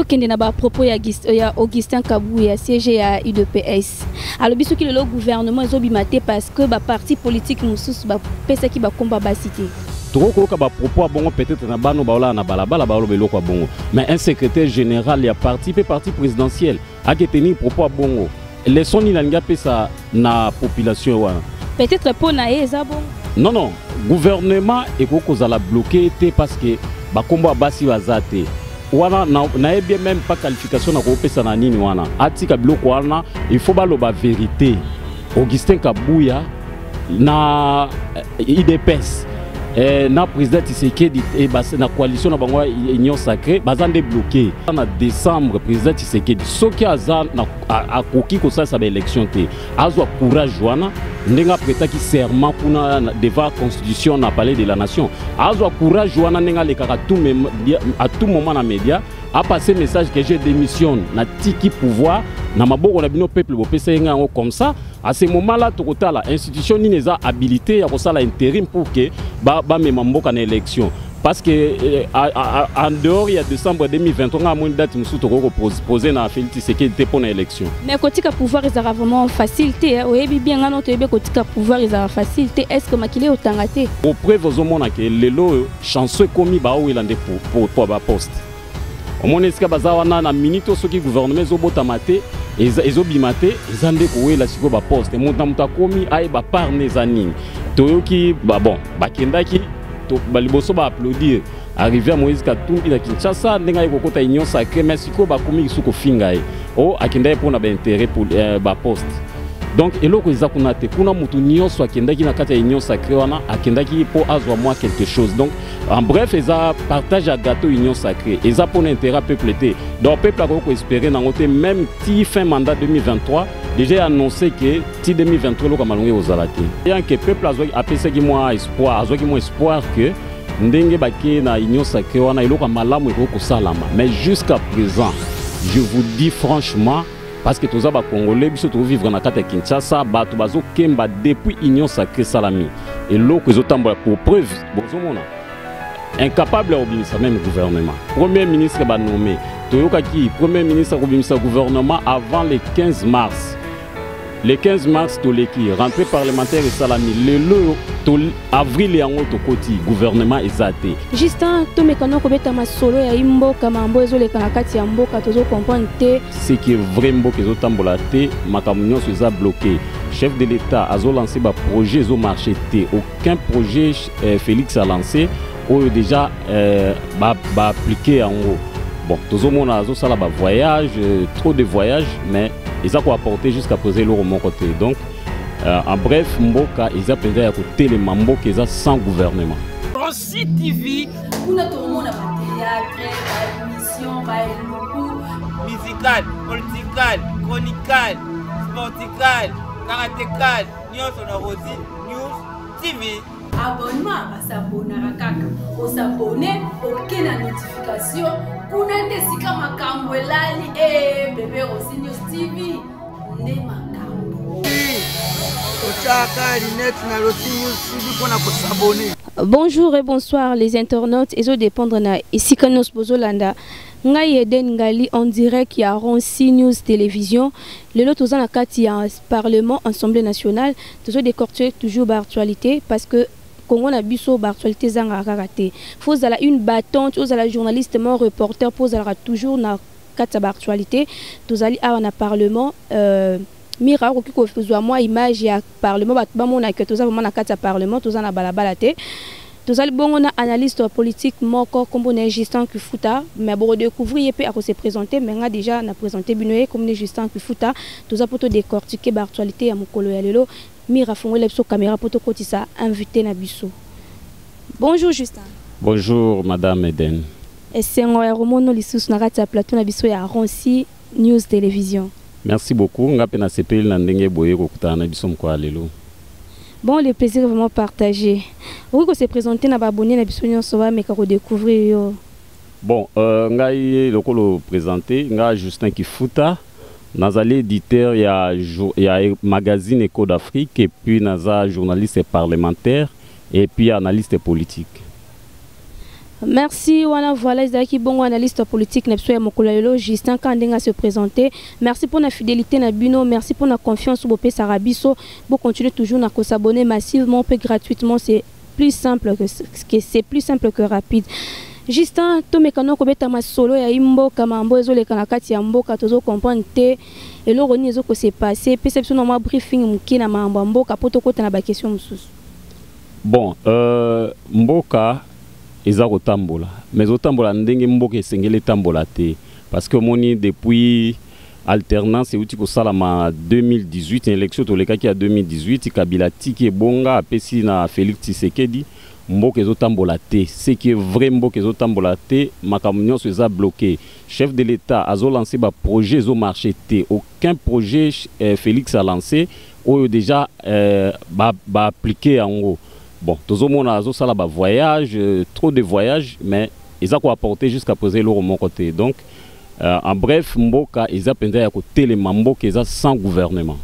Tokende na bapropos ya Augustin Kabuya, SG ya UDPS. Alobi soki lelo gouvernement ezobima te parce que baparti politique mosusu bapesaki bakomba basi te. Tokoki koyoka bapropos ya bongo peut-être na bano baolala na balabala, baoloba eloko ya bongo, mais un secrétaire général ya parti mpe parti présidentiel ake tenir propos ya bongo, leçon nini alingi apesa na population wana? Peut-être mpo na ye eza bongo. Non, gouvernement ekoki kozala bloqué te parce que bakombo ya basi baza te wana. Nayebi même pas qualification na kopesa na nini wana. Atika biloko wana, il faut baloba vérité. Augustin Kabuya na UDPS, na président Tshisekedi, na coalition na bango Union sacrée, baza nde bloqué na décembre. Président Tshisekedi, soki aza akoki kosalisa baélection te, azwa courage wana ndenge aprêtaki serment kuna devant constitution na Palais de la Nation. Azwa courage wana ndenge alekaka à tout moment na média, apasse message que je démissionne, natiki pouvoir na maboko na bino peuple, bopesa ye ngai yango. Comme ça, à ce moment là, tokotala institution nini eza habilité ya kosala intérim pour que bamema mboka na élection, parce que en dehors ya décembre 2023, nga amoni date mosusu tokoki kopose na Félix Tshisekedi te mpo na élection. Mais kotika pouvoir ezalaka vraiment facile te. Oyebi bien, nga no toyebi, kotika pouvoir ezalaka facile te. Est ce que makili otanga te? Pour preuve, ozomona ke lelo oyo chanson ekomi baowela nde po baposte. Omoni esika baza wana na minute oyo, soki gouvernement ezobotama te, ezobima te, eza nde kowela sikoyo baposte. Moto na moto akomi ayeba part ne eza nini. Toyoki bon, bakendaki baliboso baapplaudir arrivé ya Moïse Katumbi na Kinshasa, ndenge aye kokota Union sacrée, mais sikoyo bakomi lisusu kofinga ye o akendaki mpona baintérêt pour baposte. Donc eloko eza kuna te. Kuna motu nyonso akendaki na kati ya Union sacrée wana, akendaki mpo azwa mwa quelque chose. Donc en bref, eza partage ya gâteau. Union sacrée eza mpona intérêt peuple te. Donc peuple akoki koespérer nango te, même ti fin mandat 2023. Déjà annoncé ke ti 2023 eloko ya malongo ekozala te. Yanke peuple apesaki mwa espoir, azwaki mwa espoir ke ndenge bake na Union sacrée wana, eloko ya malamu ekoki kosalama. Mais jusqu'à présent, je vous dis franchement, parce que toza bacongolais, biso tozovivre na kati ya Kinshasa, bato bazokemba depuis Union sacrée esalami, eloko ezotambola. Pour preuve, bozomona incapable ya kobimisa même gouvernement. Premier ministre banommé, toyokaki premier ministre akobimisa gouvernement avant le 15 mars. Le 15 mars toleki, rentrée parlementaire esalami lelo to avril yango tokoti, gouvernement eza te. Justin, tomekana kobeta masolo ya mboka. Mambo ezoleka na kati ya mboka, tozocomprendre te. Ce qui est vrai, mboka ezotambola te, makambo nyonso eza bloqué. Chef de l'État azolance baprojet, ezomarche te. Aucun projet Félix a lancé oyo déjà baappliquer ba yango. Bon, tozomona azosala bavoyage, trop de voyage, mais eza koapporter jusqu'à présent eloko moko te. Donc en bref, mboka eza mpenza ya kotelema, mboka eza sans gouvernement. Rossy TV. Kuna tomona bathéâtre, baémission, baeluku. Musical, political, chronical, sportical, karatécal, nyonso na Rossy News TV. Abonnement, basabonaka kaka, osabonner, oke na notification. Kuna nde esika makambo elali. E bebe, Rossy News TV nde makambo. Otyaka linete na Rossy News TV mpona kosabonner. Bonjour et bonsoir les internautes. Ezodépendre na esika nyonso bozolanda ngai Eden Ngali en direct ya Ronsi News Télévision. Lelo toza na kati ya parlement, Assemblée nationale. Tozodécortiquer toujours baactualité parce que Congo na biso, baactualité ezangaka kaka te. Faut ozala une battante, ozala journaliste mo reporter mpo ozalaka toujours na kati ya baactualité. Tozali awa na parlement. Mira, okoki kozwa mwa image ya parlement, bato bamonaka toza vraiment na kati ya parlement, toza na balabala te. Tozali bongo na analyste politique moko, nkombo na ye Justin Kifuta, mais bokodécouvrir ye mpe akose présenter. Mais nga déjà na présenter bino ye, kombo na Justin Kifuta. Toza mpo todécortiquer baactualité ya mokolo ya lelo. Mira, fongola biso caméra mpo tokotisa invité na biso. Bonjour Justin. Bonjour madame Eden. Esengo ya komona lisusu na kati ya plateau na biso ya Ronsi News Télévision. Merci beaucoup. Nga mpe nasepeli na ndenge boye kokutana na biso mokolo ya lelo. Bon, le plaisir est vraiment partagé. Okoki kose présenter na baabonné na biso nyonso, bameka kodécouvrir yo. Bon, ngai lokolo présenter nga Justin Kifuta, nazali éditeur ya magazine Echo d'Afrique et puis naza journaliste parlementaire et puis analyste politique. Merci wana. Voilà, ezalaki bongo analyste politique na biso ya mokolo ya lelo, Justin, ka ndenge se présenter. Merci pour la fidélité na bino, merci pour la confiance bopesaka biso. Bocontinuer toujours na kos'abonner massivement mpe gratuitement, c'est plus simple que rapide. Justin, tomekana kobeta masolo ya mboka. Mambo ezoleka na kati ya mboka, tozocomprendre te eloko nini ezokose passer. Pesa biso na mwa briefing moke na makambo ya mboka mpo tokota na baquestion mosusu. Bon, mboka eza kotambola, mais ezotambola ndenge mboka esengeli etambola te, parce que omoni, depuis alternance euti kosalama 2018, élection tolekaki ya 2018, Kabila tiki ebonga, apesi na Félix Tshisekedi, mboka ezotambola te. Ce qui est vrai, mboka ezotambola te, makambo nyonso eza bloqué. Chef de l'État azolancer baprojet, ezomarcher te. Aucun projet Félix a lancé oyo déjà baappliquer ba yango. Bon, tozomona azosala bavoyage, trop de voyage, mais eza koapporter jusqu'à présent eloko moko te. Donc en bref, mboka eza mpenza ya kotelema, mboka eza sans gouvernement.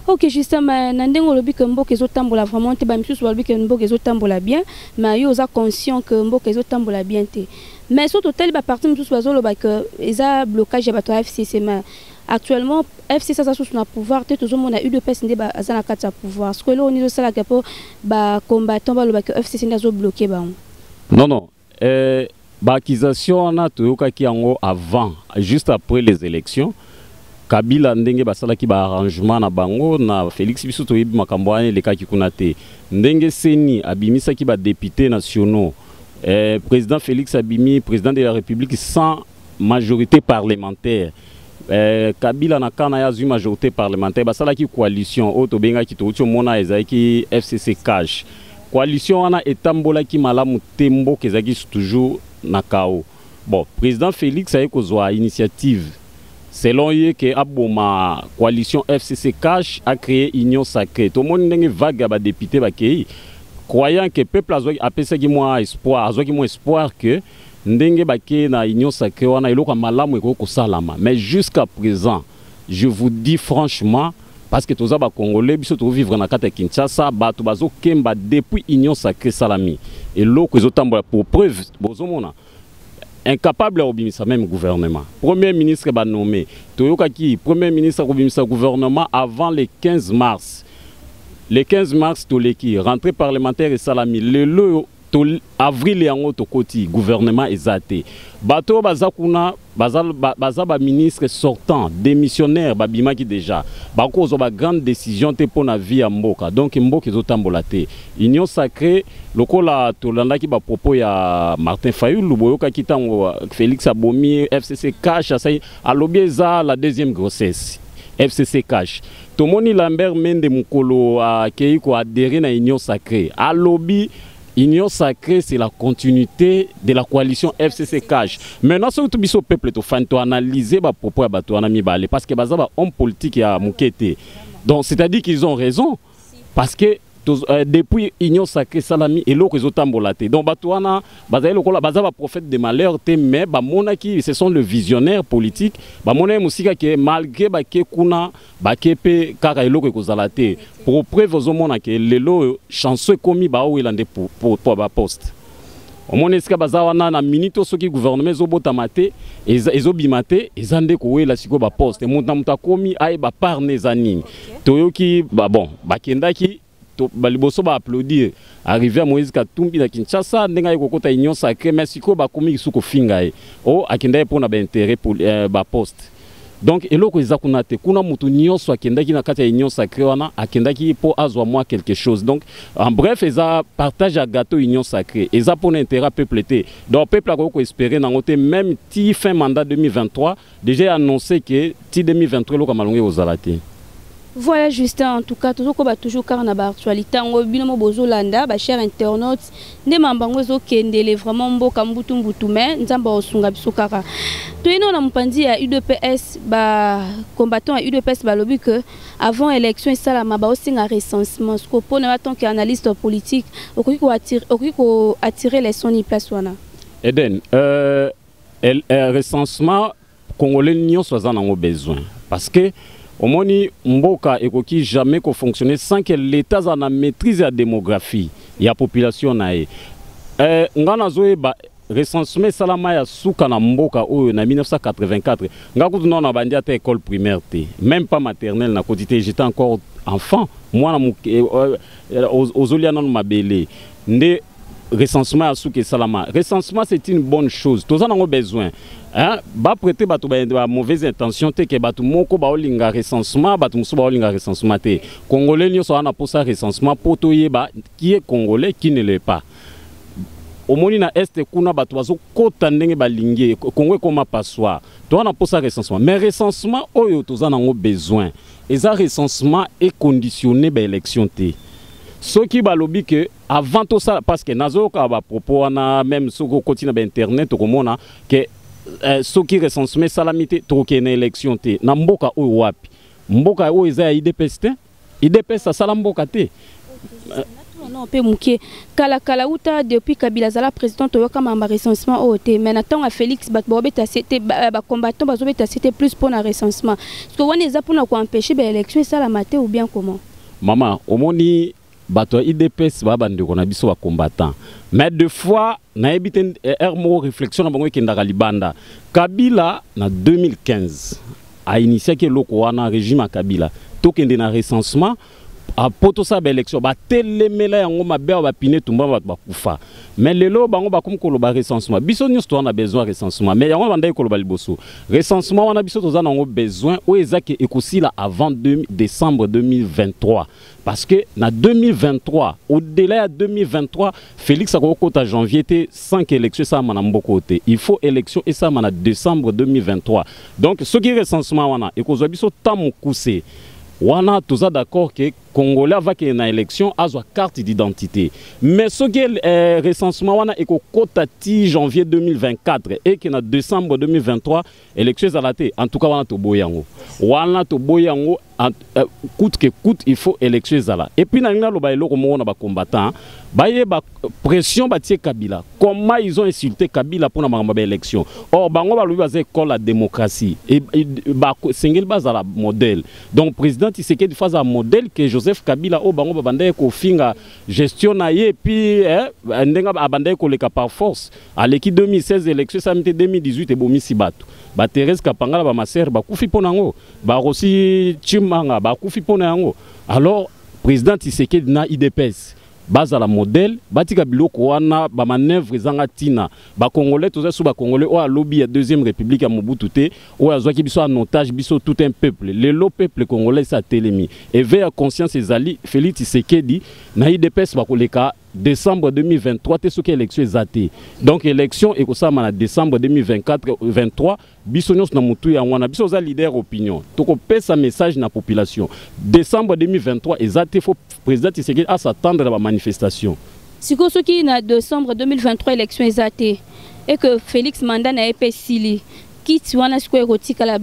Ok, justement, na ndenge olobi ke mboka ezotambola vraiment te, bamisusu balobi ke mboka ezotambola bien, mais yo oza conscient ke mboka ezotambola bien te. Mais so totali, baparti mosusu bazoloba ke eza blocage ya bato ya FCC, mais actuellement FCC aza susu na pouvoir te. Tozomona UDPS nde aza na kati ya pouvoir. Sikoyo eloko nini ezosalaka mpo bacombattant baloba ke FCC nde azobloquer bango? Non, baaccusation wana toyokaki yango avant, juste après les élections. Kabila, ndenge basalaki baarrangement na bango na Félix, biso toyebi makambo wana elekaki kuna te. Ndenge CENI abimisaki badéputés nationaux, président Félix abimi président de la République sans majorité parlementaire. Kabila na kana ye azwi majorité parlementaire, basalaki coalition oyo tobengaki, touti omona, ezalaki FCC CACH. Coalition wana etambolaki malamu te, mboka ezalaki toujours na chaos. Bon, président Félix aye kozwa initiative, selon ye, ke aboma coalition FCC CACH, a créé Union sacrée. Tomoni ndenge vague ya badéputé bakei, croyant que peuple azwaki, apesaki mwa espoir, azwaki mwa espoir que ndenge bakei na Union sacrée wana, eloko ya malamu ekoki kosalama. Mais jusqu'à présent, je vous dis franchement, parce que toza bacongolais, biso tozovivre na kati ya Kinshasa, bato bazokemba. Depuis Union sacrée esalami, eloko ezotambola. Pour preuve, bozomona incapable ya kobimisa même gouvernement. Premier ministre banommé, toyokaki premier ministre akobimisa gouvernement avant le 15 mars. Le 15 mars toleki, rentrée parlementaire esalami lelo to avril yango tokoti, gouvernement eza te. Bato oyo baza kuna baza baministre sortant, démissionnaire, babimaki déjà, bakozwa bagrande décision te mpo na vie ya mboka. Donc mboka ezotambola te. Union sacrée, lokola tolandaki bapropos ya Martin Fayulu, boyokaki ntango Félix abomi FCC CACH, asai alobi eza la deuxième grossesse FCC CACH. Tomoni Lambert Mende, mokolo akei koadhérer na Union sacrée, alobi Union sacrée, c'est la continuité de la coalition FCC CACH. Maintenant, surtout biso peuple tofandi toanalyser ba propos ya bato wana mibale, parce que baza ba homme politique ya moke te. Donc c'est-à-dire qu'ils ont raison, parce que depuis Union sacrée salami, eloko ezotambola te. Donc bato wana bazali lokola baza baprophète de malheur te, mais bamonaki, ce sont le visionnaire politique, bamonaki mosika ke malgré bake kuna, bake mpe kaka, eloko ekozala te. Pour preuve, ozomona ke lelo oyo chanson ekomi baowela nde po baposte. Omoni esika baza wana na minute oyo, soki gouvernement ezobotama te, ezobima te, eza nde kowela sikoyo baposte. Moto na moto akomi ayeba part ne eza nini. Toyoki ba, bon, bakendaki baliboso baapplaudir arrivé ya Moïse Katumbi na Kinshasa, ndenge aye kokota Union sacrée, mais sikoyo bakomi lisusu kofinga ye o akenda ye mpona baintérêt, baposte. Donc eloko eza kuna te. Kuna motu nyonso akendaki na kati ya Union sacrée wana, akendaki mpo azwa mwa quelque chose. Donc en bref, eza partage ya gâteau. Union sacrée eza mpona intérêt ya peuple te. Donc peuple akoki koespérer nango te, même ti fin mandat 2023. Déjà annoncé ke ti 2023 eloko ya malongo ekozala te. Voilà, Justin, en tout cas, tozokoba toujours kaka na baactualité yango. Bino mo bozolanda, bachers internautes, nde mambo yango ezokendele vraiment mboka mbutu mbutu, mais Nzambe akosunga biso kaka. Toyei na mopanzi ya UDPS. Bacombattant ya UDPS balobi que avant élection esalama, baosenga recensement. Siko mpona yo, tant que analyste politique, okoki koattirer leçon ni place wana? Eden, recensement, congolais nyonso aza nango besoin, parce que omoni, mboka ekoki jamais kofonctionner sans que l'État aza na maîtrise ya démographie ya population na ye. Nga nazoyeba Recensement esalama ya suka na mboka oyo na 1984. Nga kutu nano nabandi ata école primaire te, même pas maternelle nakoti te, j'étais encore enfant, mwana ozolia nano mabele nde recensement ya suka esalama. Recensement, c'est une bonne chose, toza nango besoin, hein? Baprêter bato ba mauvaise intention te ke bato moko baolinga recensement, bato mosusu baolinga recensement te. Congolais nyonso wana mposa recensement mpo toyeba qui est Congolais, qui ne l'est pas. Omoni na Est kuna bato bazokɔta ndenge balingi, Congo ekóma passoire. Toza na mposa recensement, mais recensement oyo toza nango besoin eza recensement econditionne baélection te. Soki balobi ke avant tosala, parce que nazoyoka bapropos wana, même soki okoti na bainternet okomona ke soki recensement esalami te, tokokende na élection te. Na mboka oyo wapi? Mboka oyo eza ya UDPS te, UDPS asala mboka te. Non, mpe moke kalakala uta depuis Kabila azala président, toyoka mamba recensement oyo te. Mais na ntango ya Félix, bato bazobeta se te, bacombattant bazobeta se te plus mpona recensement, parce que wana eza mpona koempêche baélection esalama te, ou bien comment? Mama, omoni bato ya UDPS baa bandeko na biso bacombattant, mais deux fois nayebi te heure moko réflexion na bango ekendaka libanda. Kabila na 2015 ainitiaki eloko wana, régime ya Kabila, tokende na recensement po tosala baélection. Batelemela yango mabe awa, bapine tumba, bato bakufa. Mais lelo bango bakomi koloba recensement. Biso nyonso toza na besoin recensement, mais yango bandaki koloba liboso, recensement wana biso toza nango besoin oyo eza ke ekosila avant 2 décembre 2023, parce que na 2023, au-delà ya 2023, Félix akokota janvier te sans que élection esalama na mboka oyo te. Il faut élection esalama na décembre 2023. Donc soki recensement wana ekozwa biso temps mokuse wana, toza d'accord ke Congolais avakende na élection, azwa carte d'identité. Mais soki recensement wana ekokota ti janvier 2024 eke na décembre 2023 élection ezala te, en tout cas wana toboyi yango, wana toboyi yango. Coûte que coûte, il faut élection ezala. Et puis nalingi naloba eloko moko na bacombattant, bayeba pression batie Kabila, comment ils ont insulté Kabila mpona makambo ya baélection. Or bango balobi baza école ya démocratie, basengeli bazala modèle. Donc président Tshisekedi faut azala modèle que Joseph Kabila oyo bango babandaki kofinga gestion na ye, puis ndenge abandaki koleka par force, aleki 2016, élection esalami te, 2018 ebomisi bato, baThérèse Kapangala, bamasere bakufi mpo na yango, baRossy Tshimanga bakufi mpo na yango. Alors président Tshisekedi na UDPS bazala modèle, batika biloko wana, bamanœuvre ezanga ntina. Bacongolais toza so bacongolais oyo alobi ya deuxième république ya Mobutu te, oyo azwaki biso en otage, biso tout un peuple. Lelo peuple congolais esi atelemi, éveil ya conscience ezali. Félix Tshisekedi na UDPS bakoleka décembre 2023 te soki élection eza te. Donc élection ekosalama na décembre 2024 23. Biso nyonso na motu yango wana, biso oza leader opinion, tokopesa message na population: décembre 2023 eza te, faut président Tshisekedi as'attendre na bamanifestation. Sikoyo soki na décembre 2023 élection eza te et que Félix mandat na ye mpe esili, kiti wana sikoyo ekotikala,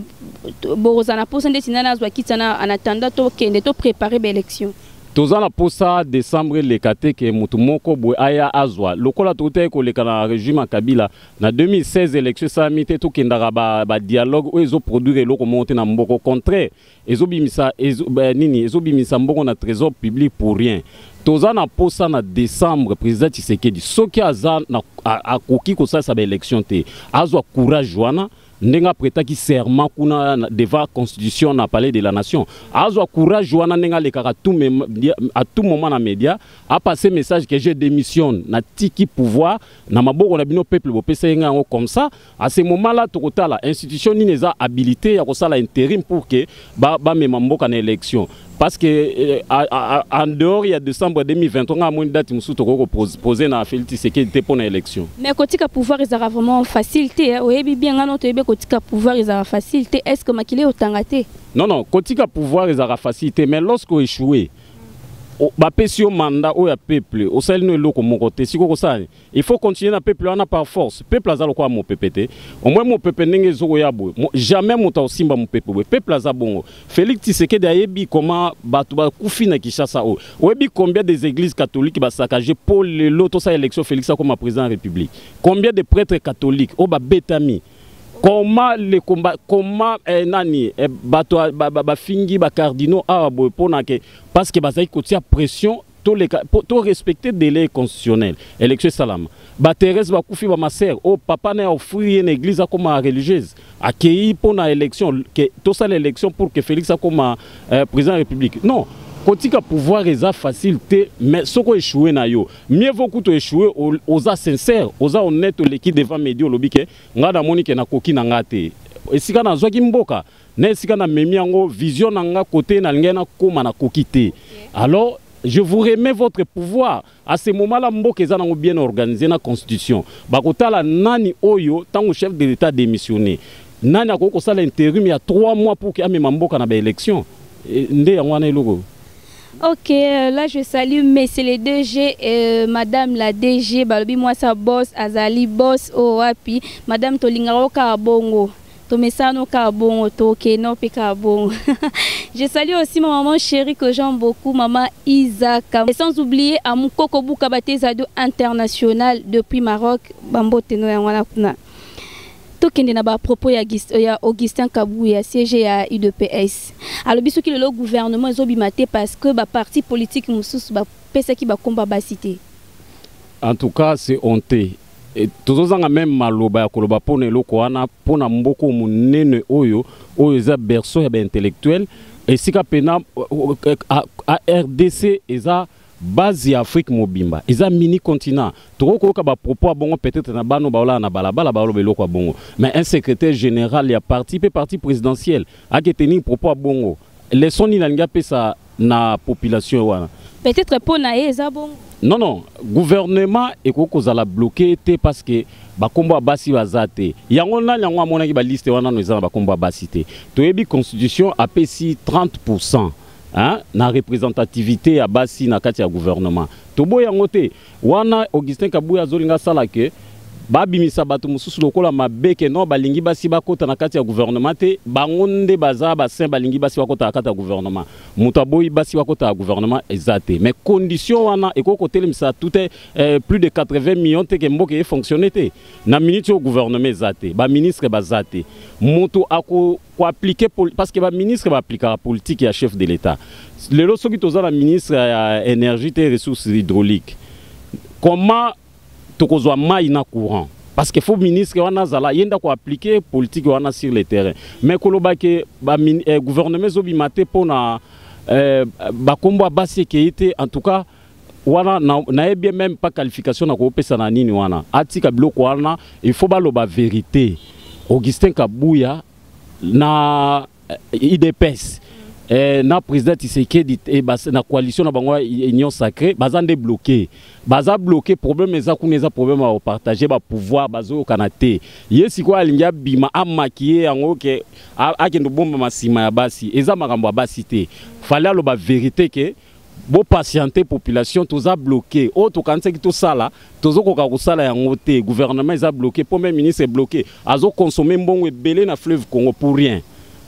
bokozala na mposa ndeti nani azwa kiti wana en attendant tokende topréparer baélection? Toza na posa décembre eleka te ke motu moko boye aya azwa, lokola tokutaki koleka na régime ya Kabila na 2016, élection esalami te, tokendaka badialogue oyo ezoproduire eloko moko te na mboka. Au contraire, ezobimisa nini, ezobimisa mbongo na trésor public pour rien. Toza na posa na décembre, président Tshisekedi soki aza akoki kosalisa baélection te, azwa courage wana ndenge aprêtaki serment kuna devant constitution na palais de la nation, azwa courage wana ndenge alekaka à tout moment na média, apasse message que je démissionne, natiki pouvoir na maboko na bino peuple, bopesa ye ngai yango. Comme ça, à ce moment là tokotala institution nini eza habilité ya kosala intérim pour que bamema mboka na élection, parce que en dehors ya décembre 2023, nga amoni date mosusu tokoki kopose na Félix Tshisekedi te mpo na élection. Mais kotika pouvoir ezalaka vraiment facile te, oyebi bien, nga no toyebi kotika pouvoir ezalaka facile te. Est ce que makili otanga te? Non, kotika pouvoir ezalaka facile te, mais lorsque oéchoué, bapesi yo mandat oyo ya peuple, osali no eloko moko te, sikoyo kosala, il faut continuer na peuple wana par force. Peuple aza lokola mopepe te. Omoi mopepe ndenge ezokoya boye, jamais moto akosimba mopepe boye. Peuple aza bongo. Félix Tshisekedi ayebi comment bato bakufi na Kinshasa oyo. Oyebi combien des églises catholiques basaccagé mpo lelo tosala élection, Félix akoma président ya république? Combien de prêtres catholiques oyo babetami? Comment le combat, comment nani bato bafingi bacardinaux awa boye mpona ke parce que bazalaki kotia pression. Toleka to respecter délai constitutionnel, élection esalama. Batherese bakufi, bamasere oyo papa na ye offrir ye na église, akoma religieuse, akei mpo na élection, ke tosala élection pour que Félix akoma président ya République. Non, kotika pouvoir eza facile te, mais soki oéchoué na yo, mieux vaut kutu échoué oza sincère, oza honnête, oleki devant média, olobi ke ngai namoni ke nakoki na nga te esika nazwaki mboka na esika namemi yango, vision na nga kote nalingai nakóma, nakoki te, alors je vous remets votre pouvoir. À ce moment là mboka eza nango bien organisé na constitution. Bakotala nani oyo, ntango chef de l'État démissionné, nani akoki kosala intérim ya 3 mois pour ke amema mboka na baélection. Nde yango wana eloko. Ok, là je salue monsieur le DG, madame la DG, balobi moi sa boss, azali boss o wapi, madame tolingaka kaka bongo. Tomesano kaka bongo, tokeno pe kaka bongo. Je salue aussi ma maman chérie que j'aime beaucoup, maman Isaac. Et sans oublier à Moukoko Boukabate Zado International depuis Maroc, bambote no yango wana kuna. Tokende na bapropos ya Augustin Kabuya, SG ya UDPS. Alobi soki lelo gouvernement ezobima te, parce que baparti politique mosusu bapesaki bakomba basi te. En tout cas, c'est honteux. Tozozanga même maloba ya koloba mpona eloko wana, mpona mboka monene oyo, oyo eza berceau ya baintellectuel, esika mpena RDC eza base ya Afrique mobimba, eza mini continent. Tokoki koyoka bapropos ya bongo peut-être na bano baolala na balabala, baoloba eloko ya bongo, mais un secrétaire général ya parti mpe parti présidentiel ake tenir propos ya bongo, leçon nini alingi apesa na population wana? Peut-être mpo na ye eza bongo. Non, gouvernement ekoki kozala bloqué te parce que bakombo ya basi baza te. Yango nani yango amonaki baliste wana nano eza na bakombo ya basi te? Toyebi constitution apesi 30, hein, na représentativité ya basi na kati ya gouvernement. Toboyi yango te. Wana Augustin Kabuya azolinga asala ke babimisa bato mosusu lokola mabe, ke non, balingi basi bakota na kati ya gouvernement te, bango nde baza basin, balingi basi bakota na kati ya gouvernement. Moto aboyi basi bakota ya gouvernement eza te, mais condition wana ekoki kotelemisa tout plus de 80 millions te ke mboka efonctionne te. Na minute oyo gouvernement eza te, baministre baza te, moto ako koappliquer, parce que baministre baaplikaka politique ya chef de l'État. Lelo soki toza na ministre ya énergie te, ressources hydrauliques, comment tokozwa mai na courant? Parce que faut ministre wana azala, ye nde koappliquer politique wana sur le terrain. Mais koloba ke gouvernement ezobima te mpona bakombo ya basi ekei te, en tout cas wana nayebi même pas qualification na kopesa na nini wana. Atika biloko wana, il faut baloba vérité. Augustin Kabuya na UDPS, na président Tshisekedi, na coalition na bango Union Sacrée, baza nde bloqué, baza bloqué. Problème eza kuna, eza problème ya kopartage bapouvoir, bazoyokana te. Ye sikoyo alingi abima amaki ye yango ke akende obombama nsima ya basi. Eza makambo ya basi te. Fallait aloba vérité ke bopatiente population, toza bloqué, oyo tokanisaki tosala tozokoka kosala yango te, gouvernement eza bloqué, premier ministre est bloqué, azoconsommer mbongo ebele na fleuve Congo pour rien.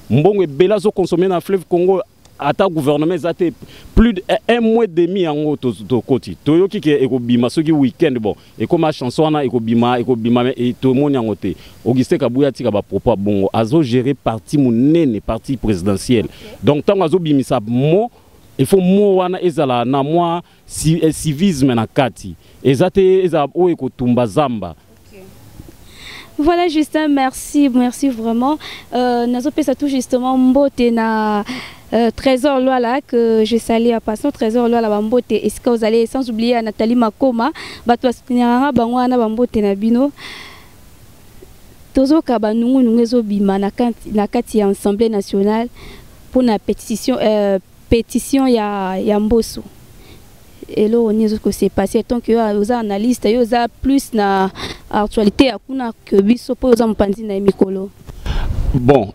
Mbongo ebele azoconsommer na fleuve Congo, ata gouvernement eza te. Plus de un mois et demi yango tokoti, toyoki ke ekobima soki weekend. Bon, ekoma chanson wana, ekobima, ekobima, mais tomoni yango te. Augustin Kabuya atika bapropos ya bongo. Azogérer parti monene, parti présidentiel, donc ntango azobimisa mo, il faut mo wana ezala na mwa civisme na kati, eza te ezala oyo ekotumba zamba. Voilà Justin, merci, merci vraiment. Nazopesa tout justement mbote na Trésor Loala que je salue en passant. Trésor Loala, bambote esika ozali, sans oublier à Nathalie Makoma, bato basouteniranga bango wana, bambote na bino. Tozoka banungunungu ezobima na kati ya Assemblée nationale mpona pétition ya Mboso. Eloko nini ezokose passer? Tant que yo oza analyste, yo oza plus na actualité ya kuna ke biso, mpo oza mopanzi na ye mikolo. Bon,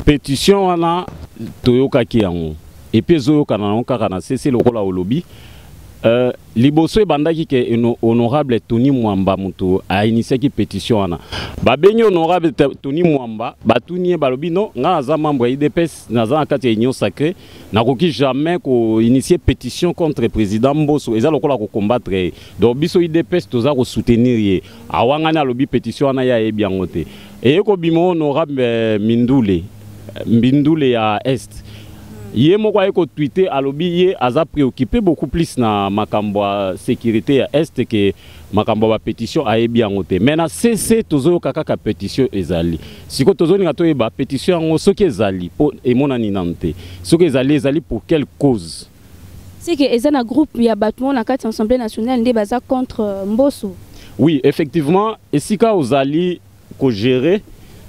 pétition wana toyokaki yango, et puis ezoyokana nango kaka na sese lokola olobi. Liboso ebandaki ke honorable Tony Mwamba moto ainitiaki pétition wana. Babengi honorable Tony Mwamba, batuni ye, balobi: "Non, ngai naza membre ya UDPS, naza na kati ya Union Sacrée, nakoki jamais koinitier pétition contre président Mboso, eza lokola kocombattre ye. Donc biso UDPS toza kosoutenir ye." Awangani, alobi pétition wana ye ayebi yango te. Eye kobima honorable Mindule Mbindule ya Est. Ye moko aye kotweeter, alobi ye aza préoccupé beaucoup plus na makambo ya sécurité ya Est ke makambo ya bapétition, ayebi yango te. Mais na cc tozoyoka kaka pétition ezali. Sikoyo tozolinga toyeba pétition yango soki ezali, mpo emonani nanu te. Soki ezali, ezali pour quelle cause? C'est que eza na groupe ya bato moko na kati ya Assemblée nationale nde baza contre Mboso. Oui, effectivement, esika ozali kogérer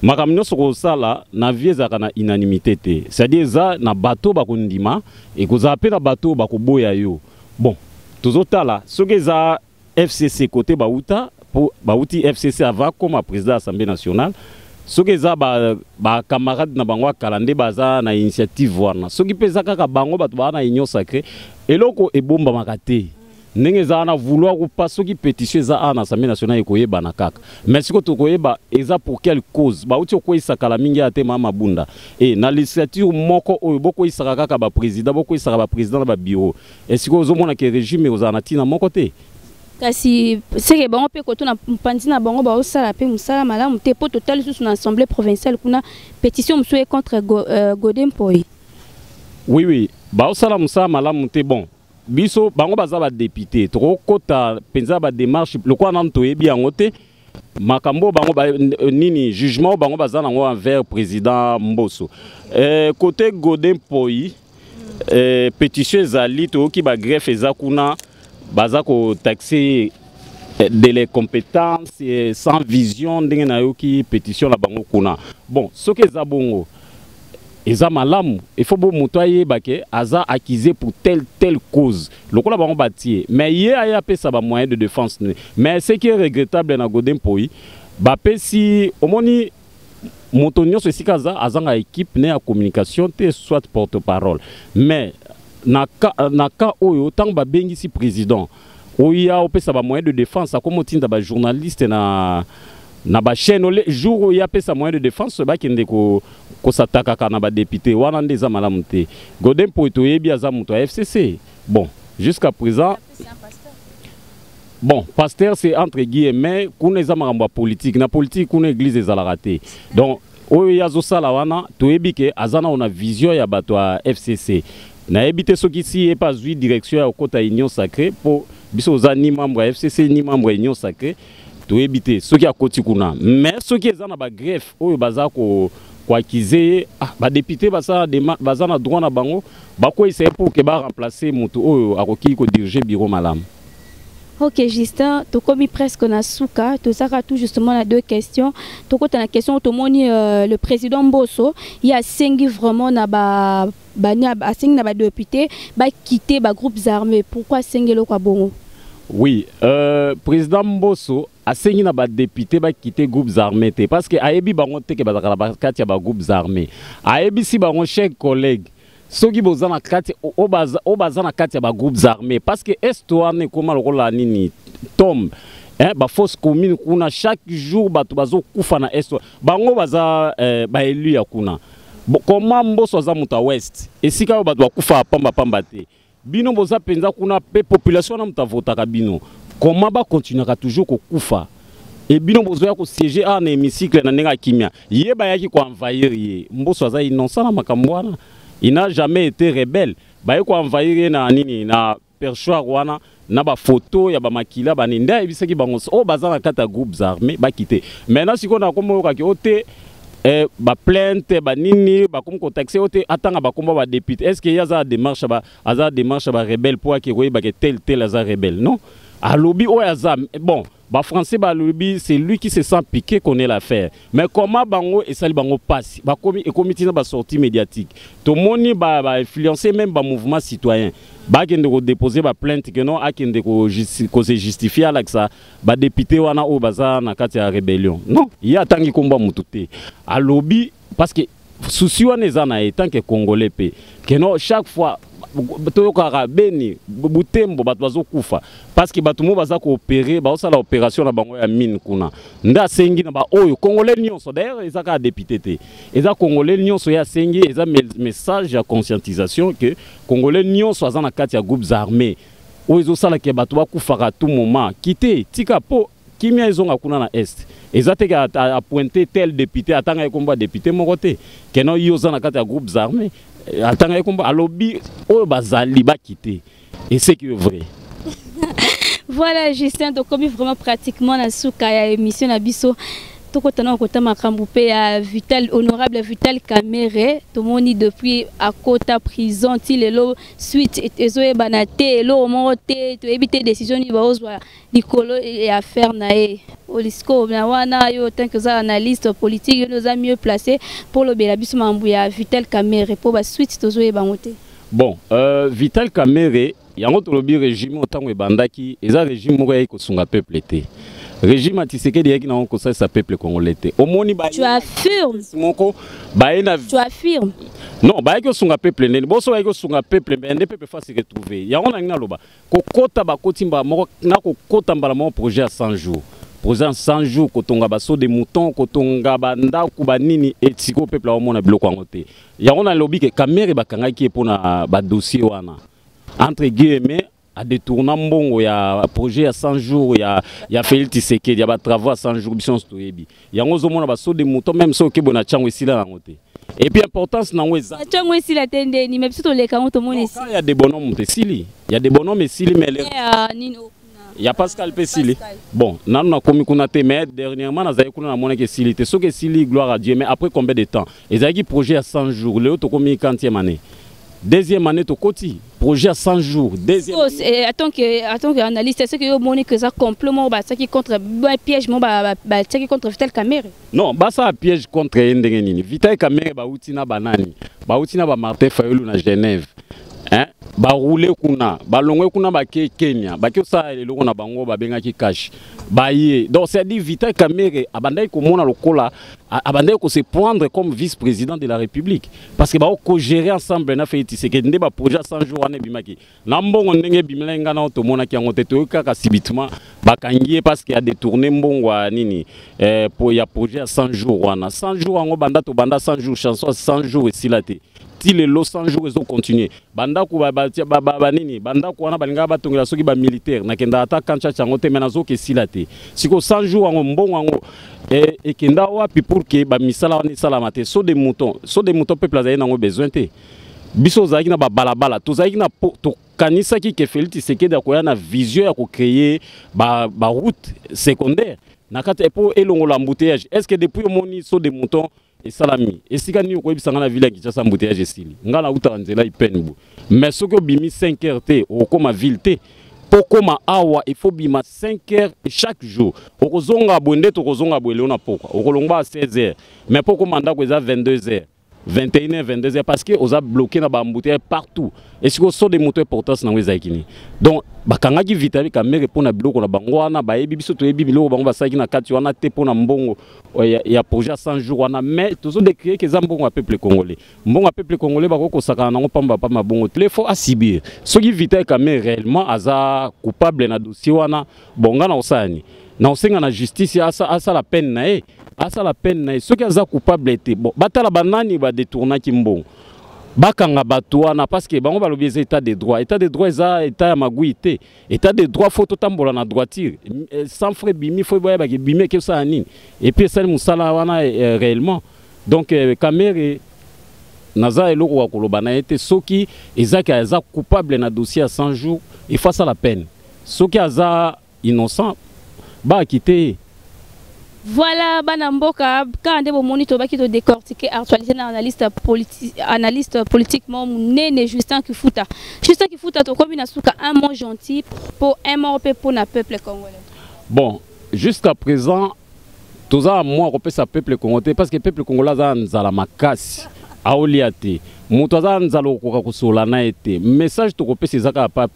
makambo nyonso kosala na vie, ezalaka na unanimité te. C'est-à-dire eza na bato bakondima, ekozala mpe na bato bakoboya yo. Bon, tozotala soki eza FCC côté bauta, po bauti FCC avant comme président ya Assemblée nationale, soki eza bacamarade ba na bango ya kala nde baza na initiative wana, soki mpe eza kaka bango bato baa na Union sacrée, eloko ebombamaka te ndenge eza wana. Vouloir ou pas, soki pétition eza awa na Assemblée nationale, ekoyebana kaka. Mais sikoyo tokoyeba eza pour quelle cause. Bauti okweyisa kala mingi ya te ma Mabunda e na législature moko oyo, bokweyisaka kaka baprésident, bokweyisaka baprésident na babureau. E sikoyo ozomona ke régime ekozala na ntina moko te. Kasi seke bango mpe koto na mpanzi na bango baosala mpe mosala malamu te, mpo totali lisusu na Assemblée provinciale kuna, pétition mosusu ye contre Godé Mpoyi. Oui, baosala mosala malamu te. Bon, biso bango baza badéputé, tokokota mpenza badémarche lokola nanu toyebi yango te. Makambo bango ba, nini, jugement oyo bango baza nango envers président Mboso. Côté Godé Mpoyi, pétition ezali, toyoki bagreffe eza kuna, baza kotaxer de l'incompétence, sans vision, ndenge nayoki pétition na bango kuna. Bon, soki eza bongo, eza malamu. Il faut bo moto ayeba ke aza accusé pour telle telle cause lokola bango batie, mais ye aye apesa bamoyen de défense ne. Mais ce qui est regrettable na Godé Mpoyi, bapesi, omoni moto nyonso esika aza, azanga équipe ne ya communication te, soit porte-parole. Mais na cas oyo, ntango babengisi président oya opesa bamoyen de défense, akoma otinda bajournaliste na bachaîne ole jour oyo apesa moyen de défense, bakende kosatakaka na badéputé wana, nde eza malamu te. Godé Mpoyi, toyebi aza moto ya FCC. Bon, jusqu'à présent, bon, pasteur, c'est entre guillemets, kuna eza makambo ya politique. Na politique kuna, église ezalaka te. Donc oyo ye azosala wana, toyebi ke aza nao na vision ya bato ya FCC. Nayebi te soki si ye mpe azwi direction ya kokɔta Union sacrée, mpo biso oza ni membre ya FCC ni membre ya Union sacrée, toyebi te soki akoti kuna. Mais soki eza na bagreffe oyo baza ko koaccuser ye, ah, badéputé baza na droit na bango bakweyisa ye pour ke baremplace moto oyo akoki kodiriger bureau malamu. Ok Justin, tokomi presque na suka. Tozaka tout justement na deux questions. Tokota na question, tomoni le président Mboso ye asengi vraiment na ba bani, asengi na badéputé baquitter bagroupes armés. Pourquoi asengi eloko ya bongo? Oui, président Mboso asengi na badéputé baquitter groupes armés te parce que ayebi bango te ke bazalaka na kati ya bagroupes armés. Ayebisi bango: chers collègues, soki boza na kati, oyo baza na kati ya bagroupes armés, parce que Est wana ekóma lokola nini, tombe, hein, bafosse commune kuna, chaque jour bato bazokufa na Est. Bango baza baélu ya kuna. Bon, koma Mboso aza moto ya Ouest, esika oyo bato bakufa pambapamba te. Bino boza mpenza kuna mpe population wana moto avotaka bino, koma bakontinuaka toujours kokufa e bino bozoya kosiéger awa na hémicycle na ndenge ya kimia? Ye bayaki koenvahir ye. Mboso aza innocent na makambo wana, il n'a jamais été rebelle. Baye koenvahir ye na nini, na perchoir wana, na bafoto ya bamakila bani. Nde ayebisaki bango oyo baza na kati ya groupes armés baquitter. Maintenant sikoyo nakoma oyokaki o te, baplainte banini, bakomi kotaxer oyo te atanga bakomba badéputé. Est ce que ye aza na démarche, aza na démarche ya barebelle mpo ake koyebake tel tel aza rebelle? Non, alobi oyo aza. Bon, bafrançais balobi: c'est lui qui se sent piqué connaît l'affaire. Mais comment bango esali bango pasi, bakomi, ekomi ntina basortie médiatique, tomoni bainfluencer ba même bamouvement citoyen, bakende kodéposer baplainte ke non, akende kose justifier, alakisa badéputé wana oyo baza na kati ya rébellion. Non, ye atangi kombo motu te. Alobi parce que souci wana eza na ye tant que Congolais mpe ke non, chaque fois toyokaka Beni, Butembo, bato bazokufa parce que bato mo baza koopérer, baosala opération na bango ya mine kuna. Nde asengi na baoyo Congolais nyonso, d'ailleurs eza kaka député te, eza Congolais nyonso. Ye asengi, eza message ya conscientisation ke Congolais nyonso aza na kati ya groupes armés oyo ezosalaka bato bakufaka tout moment, quitte, tika mpo Kimia ezonga kuna na Est. Eza te ke apointe tel député, atanga ye kombo ya député moko te. Keno yo oza na kati ya groupes armés, atanga ye kombo, alobi oyo bazali bakite. Et c'est qui est vrai. Voilà Justin, tokomi vraiment pratiquement na suka ya émission na biso. Tokotana kota makambo mpe ya Vital, honorable Vital Kamerhe. Tomoni depuis akota prison ti lelo, suite ezoyebana te, eloko moko te, toyebi te décision nini baozwa likolo ya affaire na ye. Olisiko na wana, yo tant que oza analyste politique, yo nde oza mieux placé mpo olobela biso makambo ya Vital Kamerhe, mpo basuite tozoyeba yango te. Bon, Vital Kamerhe, yango tolobi régime ntango ebandaki, eza régime moko yaki kosunga peuple te. Régime ya Tshisekedi yaki nango kosalisa peuple congolais te. Omoni ba Tu affirmes? Moko baye na Tu affirmes? Non, bayaki kosunga peuple ndeni boso bayaki kosunga peuple, mais nde peuple fa se retrouver. Yango nangi naloba kokota, bakoti mbala moko na kokota mbala moko projet ya 100 jours, projet ya 100 jours, kotonga basaut de mouton, kotonga bandako, banini. Etiko peuple aomona biloko yango te. Yango nalobi ke Kamerhe bakangaki ye mpona badossier wana, entre guillemets, adétourna mbongo ya projet ya 100 jours ya Félix Tshisekedi, ya batravaux ya 100 jours. Biso nyonso toyebi yango. Ozomona basaut de mouton, même soki okeboye na ntango esila yango te. Et puis importance nango eza Ntango esila te ndeni? Mais biso toleka yango, tomoni esi. Ya de bonhomme moto esili, ya de bonhomme esili, mais Ya nini? Ya Pascal mpe esili. Bon, nanu nakomi kuna te, mais dernièrement nazali kuna, namonaki esili te. Soki esili, gloire à Dieu, mais après combien de temps? Ezalaki projet ya 100 jours, lelo tokomi quantième année, deuxième année tokoti, projet ya 100 jours, deuxième. Oh, en tant que analyste, est-ce que yo omoni que eza complot moko batiaki contre, piège moko batiaki contre Vital Kamerhe? Non, basala piège contre ye ndenge nini? Vital Kamerhe bauti na banani, bauti na bamartin Fayulu na Genève, hein? Baroule kuna, balongwe kuna, bake Kenya, bake osala eloko na bango babengaki cash, baye. Donc c'est à dire Vital Kamerhe abandaki komona lokola abandaki kose prendre comme vice-président de la République, parce que bakogérer ensemble na Félix Tshisekedi. Nde baprojet ya 100 jours wana ebimaki na mbongo ndenge ebimelaki ngai nao, tomonaki yango te. Toyoki kaka subitement bakangi ye parce que adétourné mbongo ya nini, po ya projet ya 100 jours wana. 100 jours yango, banda tobanda 100 jours, chanson ya 100 jours esila te ti lelo. 100 jours ezocontinue. Bandako banini, bandako wana balingaka batongela soki bamilitaire, nakendaka ata kanchacha yango te, me nazoka esila te. Sikoyo 100 jours yango, mbongo yango ekenda wapi pour ke bamisala wana esalama te? Saut de mouton, saut de mouton, peuple azali nango besoin te. Biso ozalaki na babalabala, tozalaki na tokanisaki ke Félix Tshisekedi akoya na vision ya kocréer baroute ba secondaire na kati mpo elongola embouteillage. Est ce que depuis omoni saut de mouton esalami esika nini? Okoyebisa nga na ville ya Kinshasa embouteillage esili? Nga nautaka nzela ipene boye, mais soki obimi 5 heures te, okokóma ville te. Mpo kóma awa, il faut bima 5 heures chaque jour. Okozonga boye nde tokozonga boye lelo na pokwa, okolongwa à 16 heures, mais mpo kóma ndako eza 22 heures, 21 h, 22 h, parce que oza bloqué na baembouteillage partout. Esiko saut de mouton, importance nango ezalaki nini? Donc bakangaki Vital Kamerhe mpo na biloko na bango wana. Bayebi, biso toyebi biloko bango basalaki na kati wana te, mpo na mbongo ya projet ya 100 jours wana. Mais tozodécrier ke eza mbongo ya peuple congolais. Mbongo ya peuple congolais, bakoki kosakana nango pamba pamba bongo te. Faut asubir. Soki Vital Kamerhe réellement aza coupable na dossier wana, bon, nga na kosala nini? Na kosenga na justice asala peine na ye, asala peine na ye. Soki aza coupable te, bon, batala banani badetournaki mbongo, bakanga bato wana, parce que bango balobi eza état de droit. État de droit eza état ya magui te. État de droit, faut totambola na droiture. Sans frais bimi, faut boyebaki bimi eke osala nini, et puis esali mosala wana réellement. Donc Kamerhe, naza eloko ya koloba na ye te. Soki ezaki aza coupable na dossier ya 100 jours, il faut asala peine. Soki aza innocent, baakite ye. Voilà, bana mboka, kaka nde bomoni, tobaki todécortiquer actualité na analyste politiquement monene Justin Kifuta. Justin Kifuta, tokomi na suka. Un mot gentil po un mot mpe mpona peuple congolais. Bon, jusqu'à présent toza mwa kopesa peuple congolais te, parce que peuple congolais aza na nzala makasi, aolia te. Moto aza na nzala, okoka kosola na ye te. Message tokopesa eza kaka pa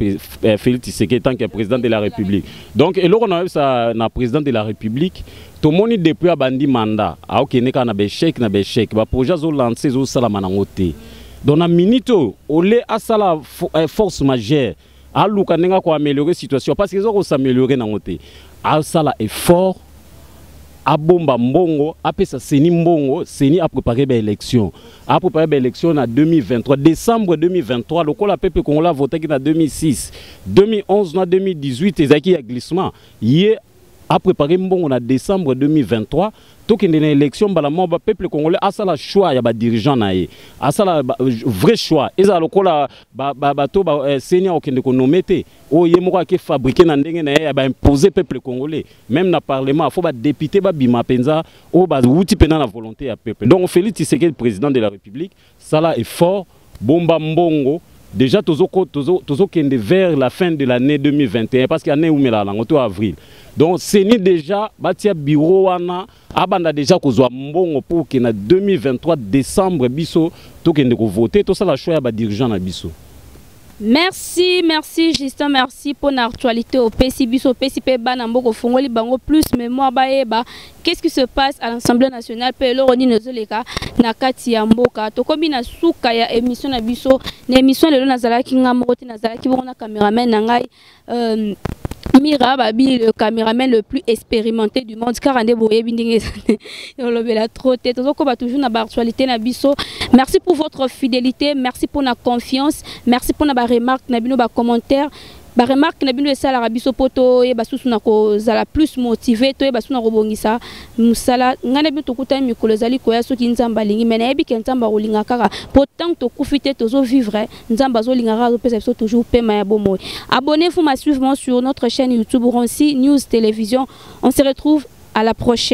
Félix Tshisekedi tant que président de la République. Donc eloko na oyebisa na président de la République, tomoni depuis abandi mandat, aokende kaka na baéchec na baéchec. Baprojet azolance, ezosalama nango te. Donc na minute oyo, ole asala force majeure, aluka ndenge akoaméliorer situation, parce que eza kosaméliorer nango te. Asala effort, abomba mbongo, apesa CENI mbongo, CENI apréparé baélection, apréparé baélection na 2023, décembre 2023, lokola peuple congolais avotaki na 2006, 2011 na 2018, ezalaki ya glissement. Ye Apréparer mbongo na décembre 2023, tokende na élection mbala moko. Bapeuple congolais asala choix ya badirigeant na ye, asala vrai choix. Ezala lokola bato CENI akokende konommer te, oyo ye moko ake fabriquer na ndenge na ye ya baimposer peuple congolais. Même na parlement, faut badéputé babima mpenza oyo bawuti mpenza na volonté ya peuple. Donc Félix Tshisekedi, président de la République, sala effort, bomba mbongo. Déjà tozokende tozo, tozo vers la fin de l'année 2021, parce que année umelaka nango to avril. Donc CENI déjà batia bureau wana, abanda déjà kozwa mbongo pour ke na 2023 décembre biso tokende kovote, tosala choix ya badirigeant na biso. Merci, merci Justin, merci pour l'actualité opesi biso, opesi mpe bana mboka, ofongoli bango plus mémoire, bayeba qu'est-ce qui se passe à l'Assemblée nationale mpe eloko nini ezoleka na kati ya mboka. Tokomi na suka ya émission na biso. Na émission lelo, nazalaki nga moko te, nazalaki bongo na caméraman na ngai Mira Babi, le caméraman le plus expérimenté du monde. Car nde boyebi ndenge olobela trop te. Tozokoba toujours na baactualité na biso. Merci pour votre fidélité, merci pour la confiance, merci pour na baremarque na bino, bacommentaire. Baremarque na bino esalaka biso mpo toyeba susu na kozala plus motivé, toyeba susu na kobongisa mosala. Ngai na bino tokutani mikolo ezali koya, soki Nzambe alingi. Mais nayebi ke Nzambe akolinga kaka, mpo tant tokufi te, tozovivre, Nzambe azolinga kaka, azopesa biso toujours pema ya bomoi. Abonnez-vous massivement sur notre chaîne YouTube Ronsi News Télévision. On se retrouve à la prochaine.